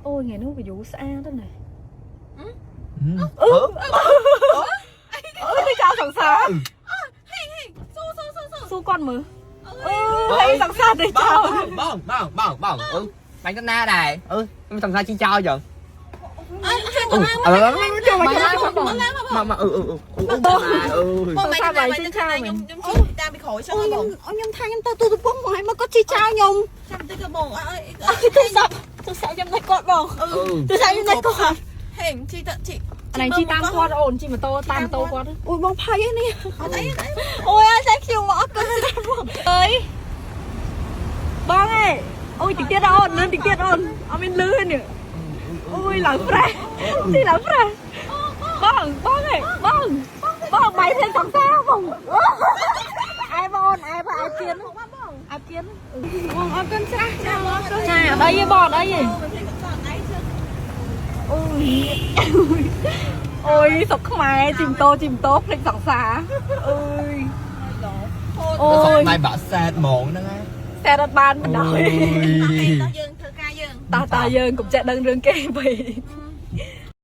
អូយថ្ងៃនោះ view ស្អាតណាស់ អឺ អឺទៅចោលសង្សារ ស៊ូស៊ូស៊ូស៊ូ ស៊ូគាត់មើលអឺហើយសង្សារទៅចោល បងបងបងបងអឺបាញ់ទៅណាដែរអឺខ្ញុំសង្សារជីចោលចឹង អើជួយ អឺ មក អឺចូលមក មក មក មក មកអឺអឺអឺអឺ បងមិនទៅទៅខ្ញុំខ្ញុំជិះតាមពីក្រោយចឹង អូ បង ខ្ញុំខ្ញុំថាខ្ញុំទៅទូទៅពងមកឲ្យមកគាត់ជីចោលខ្ញុំ ចាំតិចក៏បងអើ អើទូរស័ព្ទទូរស័ព្ទខ្ញុំនៅគាត់បង អឺ ទូរស័ព្ទខ្ញុំនៅគាត់ ហេជិះទៅជិះ អានេះជិះតាមគាត់អូនជិះម៉ូតូតាមម៉ូតូគាត់ អូយបងភ័យឯនេះ អត់អីអត់អី អូយអត់តែខ្ញុំមកអរគុណច្រើនបង អើយបងឯងអូយតិចទៀតអូនលឿនតិចទៀតអូនអត់មានលឺទេនេះអូយឡើងប្រេះទីឡើងប្រេះបងបងឯងបងបងបាយភ្លេងសង្សារបងអែបងអូនអែបងអែទៀនអែទៀន បងអរគុណច្រើនចាបងអរគុណ ចាអត់អីទេបងអត់អីទេ មិនភ្លេចកត់ដៃជើង អូយអូយសុកខ្មែរជិះម៉ូតូជិះម៉ូតូភ្លេចសង្សារអើយអូយ បាយបាក់សែតហ្មងហ្នឹងណា សែតអត់បានបណ្ដោយ តោះយើងធ្វើការយើង តាតាយើងកុំចេះដឹងរឿងគេពេក